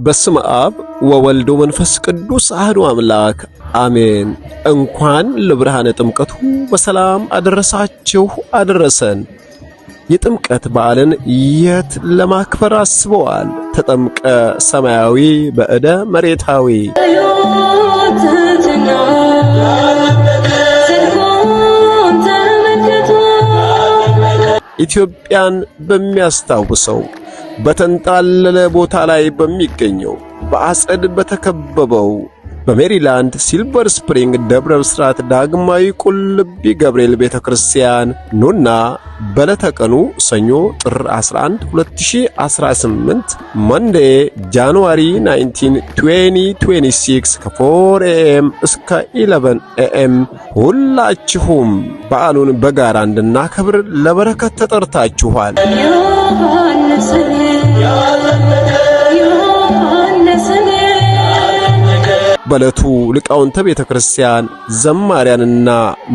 በስመ አብ ወወልድ ወመንፈስ ቅዱስ አሐዱ አምላክ አሜን። እንኳን ለብርሃነ ጥምቀቱ በሰላም አደረሳችሁ አደረሰን። የጥምቀት በዓልን የት ለማክበር አስበዋል? ተጠምቀ ሰማያዊ በእደ መሬታዊ። ትሕትና ጽድቁን ተመልክቶ። ኢትዮጵያን በሚያስታውሰው፣ በተንጣለለ ቦታ ላይ በሚገኘው፣ በአጸድ በተከበበው፣ በሜሪላንድ ሲልቨር ስፕሪንግ ደብረ ብስራት ዳግማዊ ቁልቢ ገብርኤል ቤተ ክርስቲያን ኑና በዕለተ ቀኑ ሰኞ ጥር 11 2018፣ Monday January 19 2026፣ ከ4 AM እስከ 11 AM ሁላችሁም በዓሉን በጋራ እንድናከብር ለበረከት ተጠርታችኋል። ዮሐንስን ዮሐንስን። በዕለቱ ሊቃውንተ ቤተ ክርስቲያን፣ ዘማሪያንና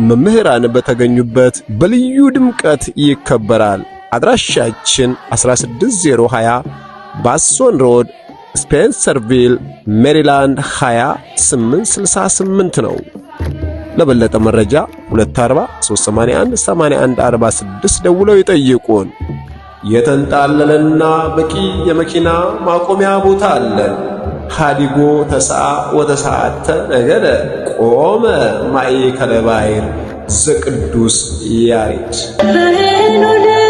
መምህራን በተገኙበት በልዩ ድምቀት ይከበራል። አድራሻችን 16020 ባሶን Road፣ ስፔንሰርቪል ሜሪላንድ 20868 ነው። ለበለጠ መረጃ 24381 8146 ደውለው ይጠይቁን። የተንጣለለና በቂ የመኪና ማቆሚያ ቦታ አለን። ኀዲጎ ተስዓ ወተስዓተ ነገደ ቆመ ማእከለ ባሕር ዘቅዱስ ያሬድ። ፍኖ።